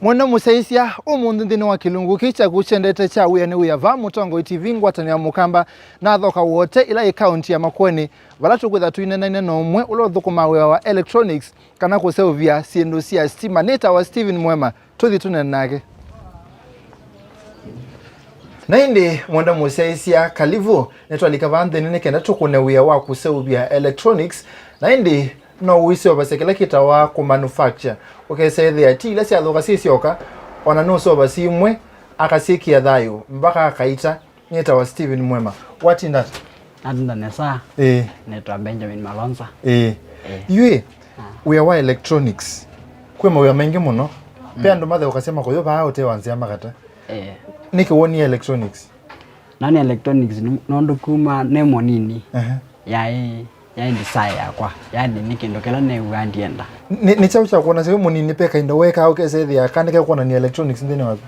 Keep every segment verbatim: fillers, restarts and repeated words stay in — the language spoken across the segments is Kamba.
Mwenda mũsyaĩĩsya, ũmũnthĩ nthĩnĩ wa kĩlungu kĩĩ kyaku kyendete kya Wĩa nĩ Wĩa vaa Mũtongoi T V, ngwatanĩo ya Mũkamba na Thoka Wote, ĩla yĩ kaunti ya Makueni, vala tũkwĩtha tũinenaine na ũmwe ũla ũthũkũmaa wĩa wa electronics, kana kũseũvya syĩndũ sya sitima. Nĩtawa Steven Mwema, tũthi tũneene nake. Na ĩndĩ, mwenda mũsyaĩĩsya, kalivu, nĩtwalika vaa nthĩnĩ nĩ kenda tũkũne wĩa wa kũseũvya electronics. Na ĩndĩ, no ũiseũvasya kĩla kĩtawa kũmanufacture. Ũkesa ĩthĩa ti ila syathũka syĩ syoka, ona nũseũvasya imwe, akasyĩkĩa thayũ, mbaka akaita. Nĩtawa Steven Mwema. Watinda ata? Natinda nesa. Ĩĩ. Nĩtawa Benjamin Malonza. Ĩĩ. Ĩĩ. Yuĩ, ah, wĩa wa electronics, kwĩ mawĩa maingĩ mũno. Ve, mm, andũ matheũkasya makũyũ vaa ũtee wa nzĩa makata. Ĩĩ. Nĩkĩ wonie electronics? Nani electronics nĩ-, nũndũ kuma nĩ mũnini. Ehe. Yaĩ, yaĩ desire yakwa. Yani nĩ kĩndũ kĩla new'aa ndienda. Nĩ, nĩ kyaũ kyakwonasya wĩ mũnini ve kainda weekaa ũkesa ĩthĩa kana kekwonania electronics nthĩnĩ waku?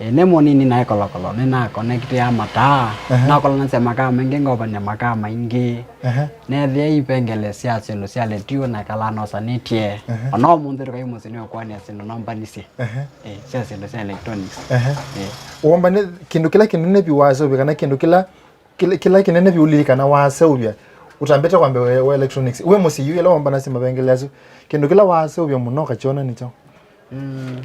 Ĩ, nĩ mũnini naĩ kolokolo, nĩnakonekitĩaa mataa. Ehe. Nakolanasya makaa maingĩ, ngovany'a makaa maingĩ. Ehe. Neethĩa ipengele sya syĩndũ sya letio na kalaa nosanĩtye. Ehe. Ona ũmũnthĩ tũkai mũsyĩ nĩũkwonĩa syĩndũ nombanisye. Ehe. Ĩ, sya syĩndũ sya electronics. Ehe. Ĩ. Womba nĩ kĩndũ kĩla kĩnene vyũ waseũvya, kana kĩndũ kĩla, kĩla, kĩla kĩnene vyũ ũlilikana waseũvya, ũtambĩte kwambĩa wa, wa electronics? Wĩ mũsyĩ yu, ĩla wombanasya mavengele asu, kĩndũ kĩla waseũvya mũno ũkakyona nĩ kyaũ? Mm.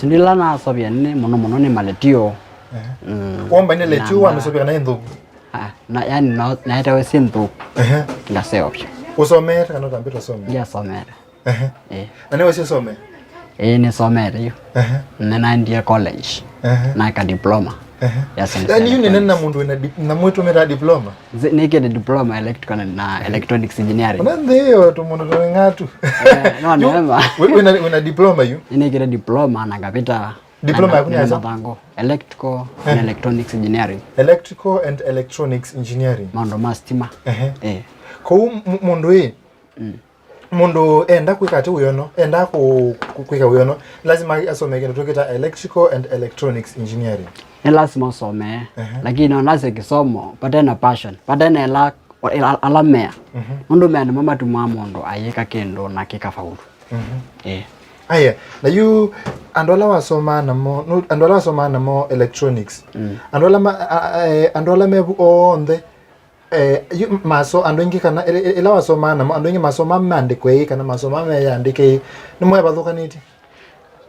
Syĩndũ ila naseũvya nĩ mũno mũno nĩ maletio. Ehe. Mm. Womba nĩ letio, na wamĩseũvya kana ĩ nthũku? Ah, na, yani, no, naetawe syĩ nthũku. Ehe. Ngaseũvya. Ũsomeete kana ũtambĩte ũsome? Ndiasomete. Ehe. Eh. Na nĩwasya ũsome? Eh, nĩsomete yu. Ehe. Nĩnaendie college. Ehe. Naeka diploma. Ehe. Ya syĩndũ sya electronics. Yani yu nĩnene na mũndũ wĩna dip-, na mwĩtũmĩta diploma? Nzi-, nĩkĩte diploma electrical na electronics engineering. Ona nthĩ ĩyo tũmũndũ tũng'atu. Eh, no, yu, neema. Wĩ, wĩna, wĩna diploma yu? Nĩnĩkĩte diploma na ngavĩta. Diploma yaku nĩ nene asa? Mathangũ. Electrical and, eh, electronics engineering. Electrical and electronics engineering. Maũndũ ma sitima. Ehe. Eh. Kwoou m-, mũndũ ĩ, mm, mũndũ enda kwĩka atĩ wĩono, enda kũ-, kũ-, kwĩka wĩono, lazima asome kĩndũ tũkĩta electrical and electronics engineering. Nĩ lazima ũsomee, ehe, lakini onasya kĩsomo vate na passion, vate na ĩla, ĩla, ala mea. Mhm. Nũndũ mea nĩmo matumaa mũndũ ayĩka kĩndũ na kĩkafaulu. Mhm. Eh. Aya, na yu andũ ala wasomaa namo, no, andũ ala wasomaa namo electronics, mm, andũ ala ma-, a, a, e, andũ ala mevu onthe, eh, yu maso, andũ aingĩ kana, ĩ-, ĩ-, ĩla wasomaa namo, andũ aingĩ masomaa maandĩko ĩĩ kana masomaa meyandĩke ĩĩ, nĩmo evathũkanĩtye?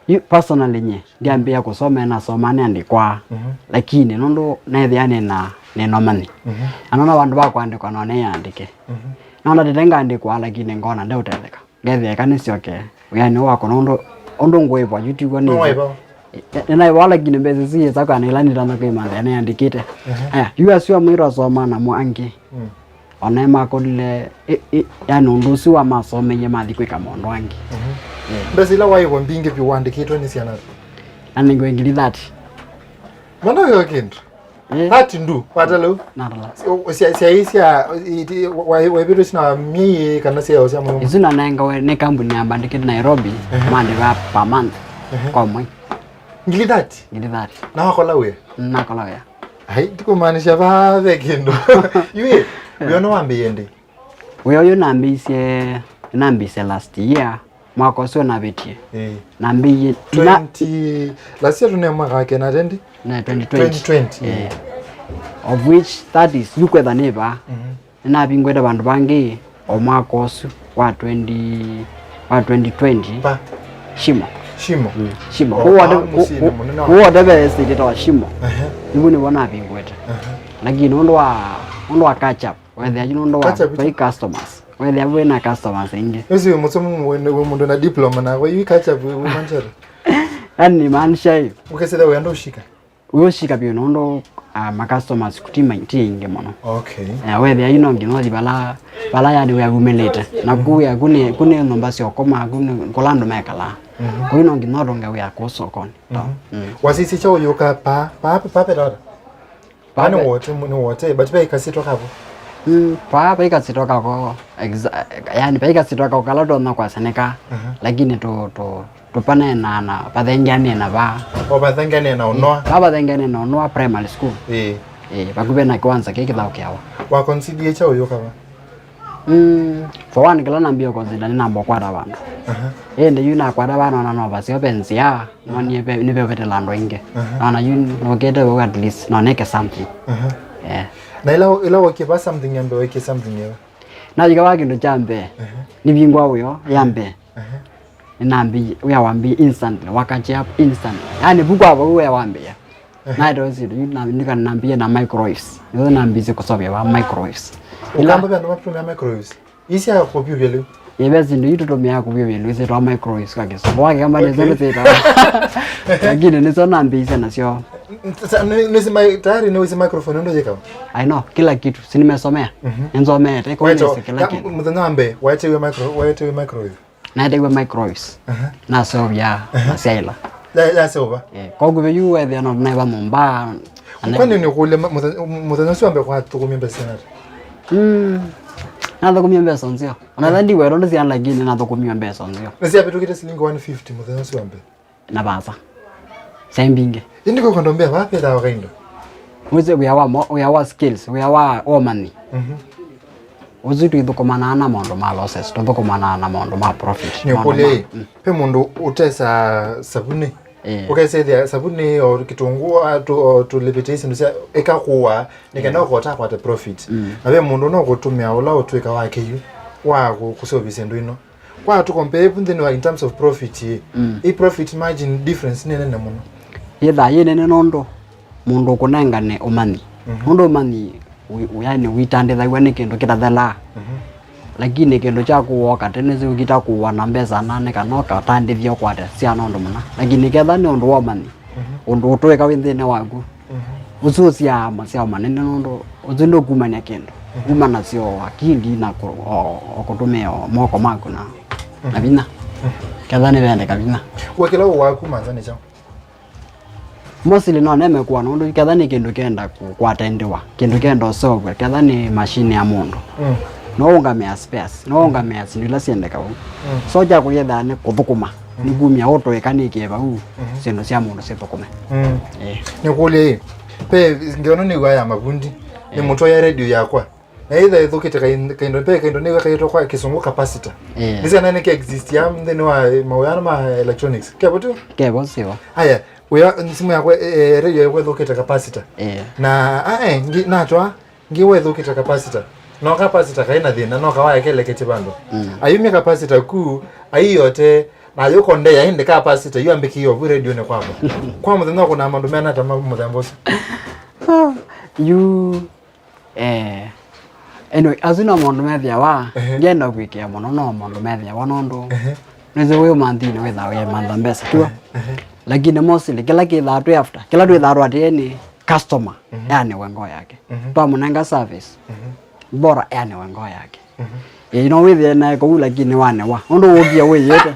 Yu personally nye, ndiambĩĩa kũsoma, nasomaa nĩandĩkwaa. Mhm. Lakini nũndũ neethĩa nĩna, nĩna ũmanyi. Mhm. Na nona vandũ va kũandĩkwa no nĩyandĩke. Mhm. Nona tete ngandĩkwa, lakini ngona ndeũtetheka. Ngethĩa eka nĩsyoke wĩanĩ wakwa, nũndũ ũndũ ngũĩvwa yu tiguo nĩ. Nĩwaĩvawa? Nĩnaĩvawa, lakini mbesa siyĩsa kana ĩla nĩtana kwĩmanthĩa nĩyandĩkĩte. Ehe. Aya, yu asu amwe twasomaa namo angĩ. Mm. Ona makolile, ĩ, ĩ, yani ũndũ ũsu wamasomeie mathi kwĩka maũndũ angĩ. Mhm. Eh. Mbesa ila waĩvwa mbingĩ vyũ wandĩkĩtwe nĩ syana? Na nĩngwe ngili thirty. Mana wĩo kĩndũ. Eh. Thirty ndu, watala u? Natala. Sya, sya, sya, iti, wa, wa, waivĩtwe sina myei kana sya, sya mwĩmwe? Isu nanengawe nĩ kambuni ya mbandĩkĩte Nairobi, ehe, maandĩka per month, ehe, kwa mwei. Ngili thirty? Ngili thirty. Na wakola wĩa? Nakola wĩa. Ai, tikumaanisha vaa ve kĩndũ. Yu ĩ, wĩa ũno wambĩĩe ndĩ? Wĩa ũyũ nambĩĩsye, nambĩĩsye last year. Mwaka ũsu navĩtie. Eh. Nambĩie, na twenty, last year tũnee mwaka wa kena twenty? Na twenty twenty. Twenty twenty, eh, eh. Of which that is, yu kwetha nĩ vaa. Mhm. Nĩnavingũĩte vandũ vangĩ o mwaka ũsu wa twenty, wa twenty twenty. Pa? Shimo. Shimo? Mm, Shimo. Oh, kũu wate-, pa kũ-, mũsyĩnĩ kũ-, mũnene wa kũu wate ve estate ĩtawa Shimo. Ehe. Ivu nĩvo navingũĩte. Ehe. Lakini nũndũ wa, nũndũ wa catch up, wethĩa yu nũndũ wa, catch up vai customers. Wethĩa wĩna customers aingĩ. Ũsu wĩ mũsomu, wĩ, wĩ mũndũ na diploma na, wĩ catch up, wĩ, wĩ manchero. Yani, maanisha ĩ. Ũkesĩla wĩa ndũshika. Wĩũshika vyũ nũndũ, ah, ma customers ku ti ma-, ti aingĩ mũno. Okay. Eh, wethĩa yu no nginya ũthi vala, vala yani wĩa wumĩlĩte. Na ku wĩa ku nĩ, ku nĩ nyũmba sya ũkoma, ku nĩ kũla andũ mekalaa. Mhm. Kũu no nginya ũtũnge wĩa kũu sokoni. Mhm. Mm. Wasisya kyaũ ũyũka pa, pa, pa, pa, pa, pa, Vaa nĩ pa-, wote, nĩ wote, but vai kasitwa kavo. Mm, vaa vai kasitwa kavo, exa-, yani vai kasitwa kavo kala tonya kwasya nĩ ka, aha, lakini tu, tu, tũpaneenaa na vathengeanĩe na vaa. O vathengeanĩe na ũnoa? Vaa vathengeanĩe na ũnoa primary school. Ĩĩ. Ĩĩ, vakuvĩ na kĩwanza kĩĩ kĩthaũkĩawa. Wa consider kyaũ ũyũka va? Mm, for one, kĩla nambie consider nĩ namba ũkwata vandũ. Aha. Ĩndĩ yu nakwata vana ona no vaseo ve nzĩa, no niĩ ve- nĩvevetela andũ aingĩ. Aha. Naona yu nokĩte vau at least no nĩke something. Aha. Yeah. Na ĩla ĩla wokĩva something ya mbee, wĩkie something ĩyo? Nayĩka va kĩndũ kya mbee, aha, nĩvingwa wĩo ya mbee. Aha. Nĩnambi wĩa wambie instantly, wakachia instantly. Yani vu kwa vau wĩa wambia. Aha. Naete ũsitu yu na nika nambie na microwaves. Ndio nambie kũsovya va microwaves. Ila ũkamba vya ndo matumia microwaves. Isi ya kupyuvya leo. Yebe sindu yu tutumia kupyuvya leo se twa microwaves kwa kisu. Wake kama ndio zile zeta. Lakini nizo nambie nasyo. Sasa nisi tayari ni wisi microphone ndo yeka. I know kila kitu. Si nimesomea. Mhm. Nzomete kwa nisi kila kitu. Muthenya wa mbee, waetewe micro waetewe microwave. Naetewe microwaves. Aha. Naseũvya, aha, nasyaĩla. Ya ya silver. Eh, koguo yu wethĩa no neva nyũmba. Kwani nĩ kule muthenya ũcio ambe kwa tukumia mbesa nata? Mm. Nathukumia mbesa nzio. Ona tha ndiwe ndo cia lakini nathukumia mbesa nzio. Nĩ cia bitukite silingi one fifty muthenya ũcio ambe. Na vasa. Sembinge. Indi kwa kondo mbea wapi da wakaindo. Wĩsĩ wĩa wa mo- wĩa wa skills, wĩa wa ũmanyi. Mhm. Ũsu twĩthũkũmanaa na maũndũ ma losses, tũthũkũmanaa na maũndũ ma profit. Nĩ maũndũ kũlĩ ma- mm. Pe mũndũ ũtesa savunĩ. Eh. Ũkesethĩa savunĩ o kĩtũngũ o tũ- o tũlĩvĩte isindu sya ĩka kũwa nĩ kenda ũkota kwate profit. Mm. Na ve mũndũ no kũtũmĩa ũla ũtwĩka wa kĩyu wa kũ- kũseũvĩsya ndũ ino. Kwa tũkompee vu nthĩnĩ wa in terms of profit ĩ, mm, ĩ profit margin difference nĩ nene mũno. Yĩthaa yĩ nene nũndũ mũndũ ũkũnengane ũmanyi. Mhm. Nũndũ ũmanyi wi- wi- yani witandĩthaw'a nĩ kĩndũ kĩtathelaa. Mhm. Lakini kĩndũ kya kũwoka tene siũkita kũwa na mbesa nane kana ũkatandĩthya ũkwate syana ũndũ mũna. Lakini ketha nĩ ũndũ wa ũmanyi, mhm, ũndũ ũtũĩka wĩ nthĩnĩ waku. Mhm. Ũsu ũsyaa masyao manene nũndũ ũsu ndũkumany'a kĩndũ. Mhm. Kuma nasyo akili na kũ- o- o kũtũmĩa o moko maku na na vinya. Mhm. Ketha nĩvendeka vinya. Wekĩla ũwaku manza nĩ kyaũ? Mostly no neme kuwa nũndũ ketha nĩ kĩndũ kenda kũ- kwatendiwa, kĩndũ kenda ũseũvw'a, ketha nĩ machine ya mũndũ. Mm. No ũngamĩa spares, no ũngamĩa sindu ila syendeka vau. Mm. So kya kũyethaa nĩ kũthũkũma. Nĩkumya ũtũĩka nĩkĩe vau, syĩndũ sya mũndũ syĩthũkũme. Mm. Eh. Nĩkũlye ĩ, pe ngeono nĩw'a ya mavundi, nĩmũtwaĩa radio yakwa. Na ĩtha ĩthũkĩte kai- kaindo, pe kaindo nĩw'a kaitwa kwa kĩsũngũ capacitor. Eh. Nĩsya nene ke exist ya nthĩnĩ wa eh, mawĩano ma electronics. Kevo tu? Kevo sio. Aya, wĩa simu yakwa eh, radio yakwa ĩthũkĩte capacitor. Eh. Na ae ngi natwa Ngi wethukite capacitor. No capacitor kaina thina, no kawaya kelekete vandu. Mm. Ayumya capacitor ku, aiyote, na yuko ndeya indi capacitor yu ambikie ovu radio ne kwako. Kwa muthenya kuna mandu mena ta ma- muthemba ucio. Yu eh anyway, asu no maundu methĩawa. Ehe. Ngenda kwikia muno no maundu methĩawa nondu. Ehe. Nĩsĩ wĩ ũmanthĩnĩ wĩthaa wĩmantha mbesa tu. Ehe. Lakini mostly kĩla kĩthaa twĩ after, kĩla twĩthaa twatĩe nĩ customer. Mhm. Eanĩwe ngoo yake. Mhm. Twamũnenga service. Mhm. Bora eanĩwe ngoo yake. Mhm. Ĩĩ, no wĩthĩe nae kũu lakini wanewa. Ũndũ wũkie wĩyĩte.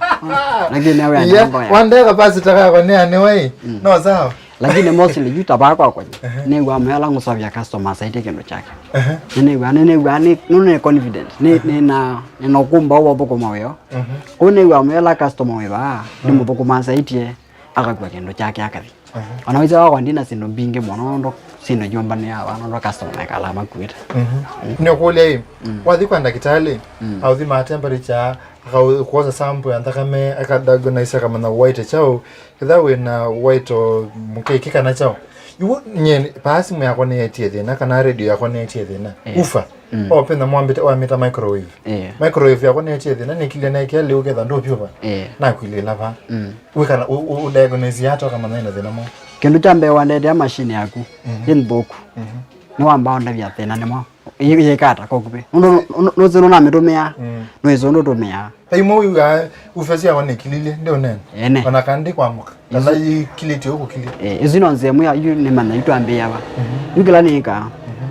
Lakini ewe eanĩwe ngoo yake. Wandeka basi takakwa nĩ anewa ĩ. Mm. No sawa. Lakini mostly yu tabaa kwakwa. Ehe. Nĩw'a mwela ngũsovya customer asaĩtye kĩndũ kyake. Ehe. Nĩnĩw'a, nĩnĩw'a, nĩ, nũnĩ confident. Nĩ, ehe, nĩna, nĩna ũkũmba wa ũthũkũma wĩo. Mhm. Kũu nĩw'a mwela customer wĩ vaa, nĩ, mm, mũthũkũma asaĩtye, akakw'a kĩndũ kyake akathi. Aha. Ona wĩsĩ wakwa ndina syĩndũ mbingĩ mũno nũndũ syĩndũ yũmbanĩaa vaa nũndũ customer mekalaa makuĩte. Mhm. Mm. Nĩũkũlya ĩ, mm, wathi kwa ndakĩtalĩ, mm, aũthimaa temperature, akakwosa sample ya nthakame, akadiagnose akamanya waĩte kyaũ, ethĩwa wĩna waĩto mũkeki kana kyaũ. Yu nye paa simũ yakwa nĩyetie thĩna kana radio yakwa nĩyetie thĩna. Eh. Ufa. Mm. O pena mwambĩte wamĩta microwave. Eh. Microwave yakwa nĩyetie thĩna, nĩkilye naĩkĩa lĩu ketha ndũvyũva. Eh. Nakwilĩla vaa. Mm. Wĩkana, ũ- ũ- ũdiagnose ata ũkamanya ĩna thĩna mwaũ? Kĩndũ kya mbee wandetea machine yaku, mhm, yĩ nthũku. Mhm. Nĩwamba ũndavya thĩna nĩ mwaũ? Ĩ- yĩka ata kokuvĩ? Nũndũ nũ- nũ- nũsĩ nũnamĩtũmĩaa, mm, nũĩsĩ ũndũ ũtũmĩaa. Ta imwe wĩw'aa ufe syakwa nĩkililye, ndĩũnene. Ene. Ona kana ndĩkwamũka. Kana isu- yĩkilĩtye ũkũkilya. Eh, isu no nzĩa ĩmwe ya- yu nĩmanya yu twambĩĩa va. Mhm. Yu kĩla nĩĩkaa, mhm,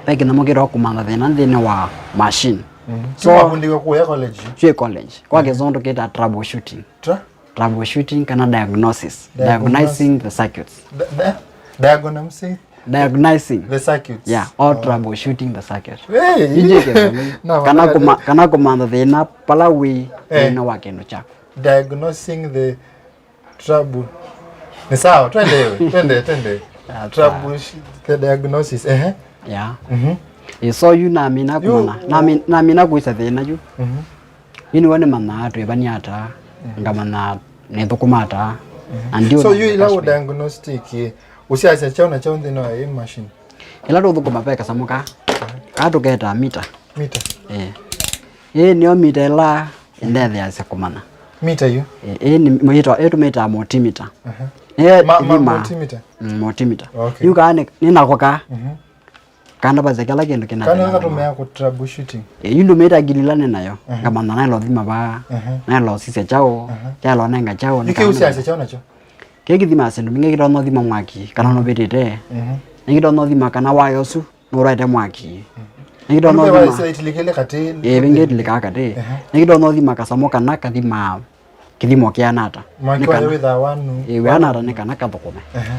ve kĩnyamũ kĩtawa kũmantha thĩna nthĩnĩ wa machine. Mhm. So, so wavundĩwe kũya college? Twĩ college. Kwa, mhm, kĩsũngũ tũkĩtaa troubleshooting. Tra? Troubleshooting kana diagnosis. Diagnosis. Diagnosing the circuits. Di- di- diagnosing? Diagnosing. The circuits. Yeah, or, oh, troubleshooting the circuit. Hey! Iji kĩthũngũ. No, kana, no, kuma- no, kana kũmantha thĩna pala wĩ, eh, thĩna wa kĩndũ kyaku. Diagnosing the trouble. Ni sawa, twende, twende, twende. Ah, trouble, the diagnosis, ehe. Yeah. Mhm. Ĩ, so yu namina kumana, nami-, namina kwĩsa thĩna yu. Mhm. Yu nĩwe nĩmanyaa twĩvania ata, ngamanya nĩthũkũma ata, na ndiũ. So yu ila ũdiagnostic, ĩ, ũsiasya kyaũ na kyaũ nthĩnĩ wa ĩ machine? Ĩla tũthũkũma ve kasamũ ka, kaa tũketaa mita. Mita? Ĩĩ. Ĩĩ nĩyo mita ĩla ĩndetheasya kũmanya. Mita yu? Ĩĩ, ĩĩ nĩ, ĩtwa-, ĩĩ tũmĩtaa multimeter. Aha. Nĩyo ĩthima multimeter? Mm, multimeter. Okay. Yu kaa nĩ, nĩ nako ka. Mhm. Kana vasya kĩla kĩndũ kĩna thĩna. Kana katũmĩa ku troubleshooting. Ĩĩ, yu ndũmĩta ngili ila nĩ nayo. Aha. Ngamanya naĩla ũthima vaa, aha, naĩla ũsisya kyaũ, aha, kyaĩla ũnenga kyaũ, nĩ kana ũsiasya kyaũ nakyo? Kĩĩ kĩthimaa syĩndũ mbingĩ, kĩtonya ũthima mwaki, kana nũvĩtĩte. Mhm. Nĩkĩtonya ũthima kana waya ũsu nũrwaĩte mwaki. Mhm. Nĩkĩtonya ũthima. Ĩĩ, vĩngĩ ĩtilĩkaa katĩ. Aha. Nĩkĩtonya ũthima kasamũ kana kathimaa kĩthimo kĩana ata. Mwaki wayo wĩthaa wanu. Ĩĩ, wĩana ata nĩ kana kathũkũme. Aha.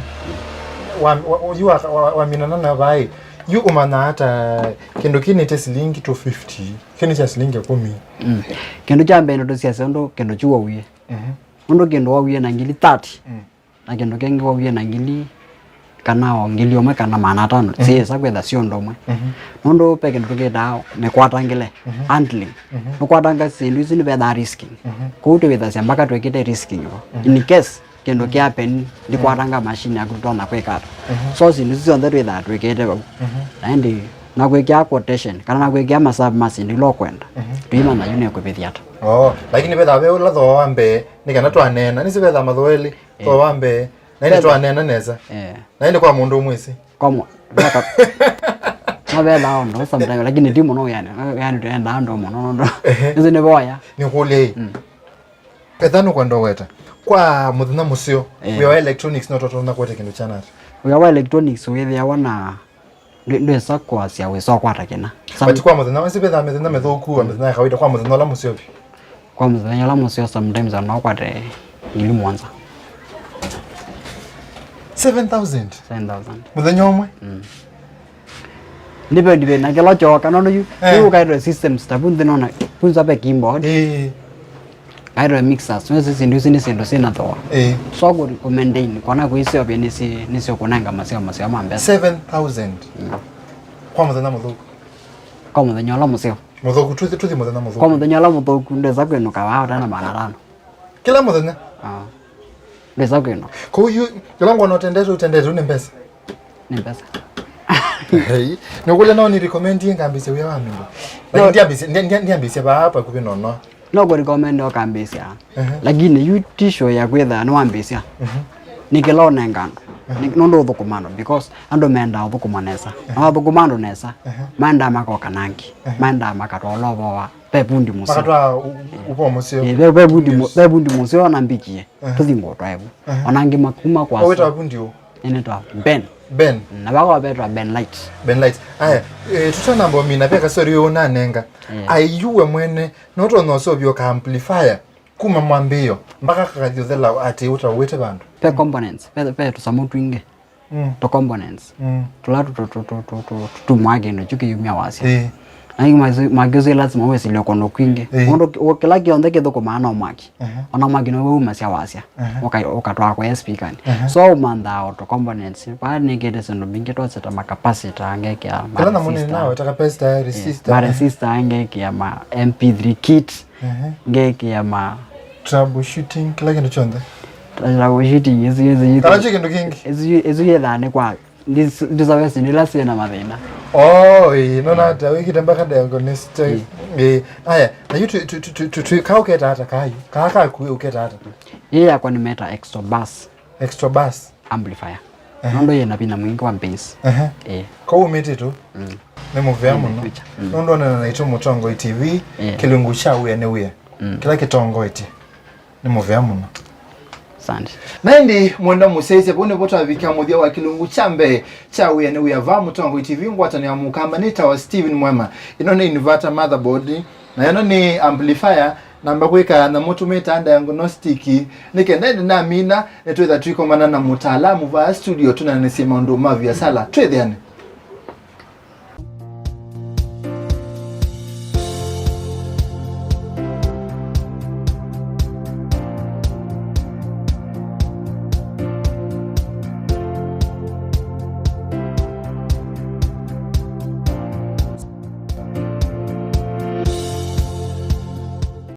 Wa, wa, yu wa, wa, waminana na vai. Yu ũmanya ata kĩndũ kĩnĩte silingi two fifty, kĩnĩ kya silingi ĩkũmi? Mm. Kĩndũ kya mbee nĩtũsiasya ũndũ kĩndũ kyu wawie. Mhm. Ũndũ kĩndũ wawie na ngili thirty. Mm. Na kĩndũ kĩngĩ wawie na ngili, kana o ngili ũmwe kana maana atano, mhm, syĩsa kwĩtha syĩ ũndũ ũmwe. Mhm. Nũndũ ve kĩndũ tũkĩtaa mĩkwatangĩle, mhm, handling. Mhm. Nũkwatanga syĩndũ isu nĩvethaa risking. Mhm. Kwoou twĩwĩthasya mpaka twĩkĩte risking vo. Mhm. In case kĩndũ, mhm, kĩ happen, mhm, ndikwatanga machine yaku tũtonya kwĩka ata. Mhm. So syĩndũ isu syonthe twĩthaa twĩkĩte vau. Mhm. Na ĩndĩ nakwĩkĩa quotation, kana nakwĩkĩa masavu ma syĩndũ ila ũkwenda. Mhm. Tũimanya yu nĩkũvĩthya ata. Oh, lakini vethaa ve ũla thooa wa mbee, nĩ kana twaneena, nĩsĩ vethaa mathooa elĩ. Thooa wa mbee. Na ĩndĩ twaneena nesa. Eh. Na ĩndĩ kwa mũndũ ũmwĩsĩ. Kwa mũ-, ndaka-, no vethaa ũndũ sometimes, lakini ti mũno yani. Yani twendaa ũndũ mũno, nũndũ. Ehe. Nĩsĩ nĩ voya. Nĩkũlye ĩ. Mm. Petha nũkwenda ũweta. Kwa mũthenya mũseo, eh, wĩa wa electronics no tũtonya kũweta kĩndũ kya nata? Wĩa wa electronics wĩthĩawa na Ndwĩ-, ndwĩsa kwasya wĩsa ũkwata kĩna. Some- But kwa mũthenya, wasi vethaa mĩthenya mĩthũku, mm, mĩthenya ya kawaida, kwa mũthenya ũla mũseo vyũ? Kwa mũthenya ũla mũseo, sometimes no ũkwate ngili mũonza. Seven thousand? Seven thousand. Mũthenya ũmwe? Mm. Nĩve ndive na kĩla kyoka, nũndũ yu, eh, yu ũkaĩtwe systems ta vu nthĩ nona, vu nza ve keyboard. Eh. Aitwe mixers, nĩwĩsĩ syĩndũ isu nĩ syĩndũ syĩ na thooa. Ĩĩ. So kũ-, kũ maintain, kwana kwĩseovya nĩsĩ-, nĩsyo kũnenga maseo, maseo ma mbesa. Seven thousand. Mm. Kwa mũthenya mũthũku? Kwa mũthenya ũla mũseo. Mũthũku, tũthi, tũthi mũthenya mũthũku. Kwa mũthenya ũla mũthũku, ndwĩsa kwĩnũka vaa ũtana maana atano. Kĩla mũthenya? Ah. Ndwĩsa kwĩnũka. Kũu yu, kĩla ngwona ũtendete, ũtendete, nĩ mbesa. Nĩ mbesa. Hey, nũkũlya no nĩ recommend ngambĩsye wĩa wa mĩndũ. Lakini no. Ndiambĩsye, ndia-, ndia-, ndiambĩsye vaa vakuvĩ nono. No kũ recommend ũkambĩsya. Ehe. Lakini yu ti sure ya kwĩthaa nĩwambĩsya. Mhm. Nĩ kĩla ũnenga andũ. Ehe. Nĩ, nũndũ ũthũkũma andũ, because andũ mendaa ũthũkũma nesa. Ehe. Na wathũkũma andũ nesa, ehe, maendaa makoka nangi. Ehe. Maendaa makatwaa ũla ũvoo wa. Ve vundi mũseo. Makatwaa u-, u-, ũvoo mũseo. Eh, ve, ve vundi mu-, yes, ve vundi mũseo na mbikie. Ehe. Tũthi ngũtwae vu. Ehe. Ona angĩ makuma kwa asa. Wĩtawa vundi ũ? Nĩnĩtwa Ben. Ben. Na vaka wapetwa Ben Light. Ben Light. Aya, eh, tũtanamba ũmina, ve kasori ũnanenga. Eh. Ai, yu we mwene, no ũtonya ũseũvya ka amplifier kuma mwambĩĩo mpaka kakathi ũthela atĩ ũtawĩte vandũ? Ve components, ve, ve tũsamũ twingĩ. Mm. Tũ components. Mm. Tũla tũ, tũ, tũtumaa kĩndũ kyu kĩyumya wasya. Ĩĩ. Na yu mwaki ũsu lazima wĩsĩlwe kũndũ kwingĩ. Ĩĩ. Ũndũ kĩ-, kĩla kĩonthe kĩthũkũmaa no mwaki. Aha. Ona mwaki nĩw'o wumasya wasya. Aha. Ũka-, ũkatwaa kwa speakerni. Aha. So ũmanthaa o tũ components. Vaa nĩkĩte syĩndũ mbingĩ twaseta ma capacitor, ngekĩa ma resistor. Kĩla nyamũ nĩ nawe, ta capacitor, eh, resistor. Ma resistor, ngekĩa ma M P three kit, aha, ngekĩa ma troubleshooting, kĩla kĩndũ kyonthe. Troubleshooting, ĩsu, ĩsu, ĩsu. Kana kyo kĩndũ kĩngĩ? Ĩsu, ĩsu yĩthaa nĩ kwa Ndis-, ndisawesi nĩ ila syĩ na mathĩna. Oh, ĩĩ, nona ata wĩkĩte mpaka diagnostic. Ĩĩ. Ĩĩ, aya, na yu tu, tu, tu, tu, tu, kaa ũketa ata kayu? Kaa kaku ũketa ata? Ĩĩ yakwa nĩmeta extra bass. Extra bass? Amplifier. Ehe. Nũndũ yĩ na vinya mwingĩ wa bass. Ehe. Ĩĩ. Kau ũmĩtĩtũ? Mm. Nĩ mũvea mũno. Feature. Mm. Nũndũ onana naitũ Mũtongoi T V, ĩĩ, kĩlungu kya wĩa nĩ wĩa. Mm. Kĩla kĩtongoetye. Nĩ mũvea mũno. Asante. Na ĩndĩ, mwenda mũsyaĩĩsya, vau nĩvo twavikĩa mũthya wa kĩlungu kya mbee kya Wĩa nĩ Wĩa vaa Mũtongoi T V, ngwatanĩo ya Mũkamba nĩtawa Steven Mwema. Ĩno nĩ inverter motherboard, na ĩno nĩ amplifier, namba kwĩka nyamũ tũmĩtaa diagnostic, nĩ kenda ĩndĩ namina, nĩtwĩtha tũikomana na mũtaalamu vaa studio tũnanĩsye maũndũ ma viasala. Twĩthĩane.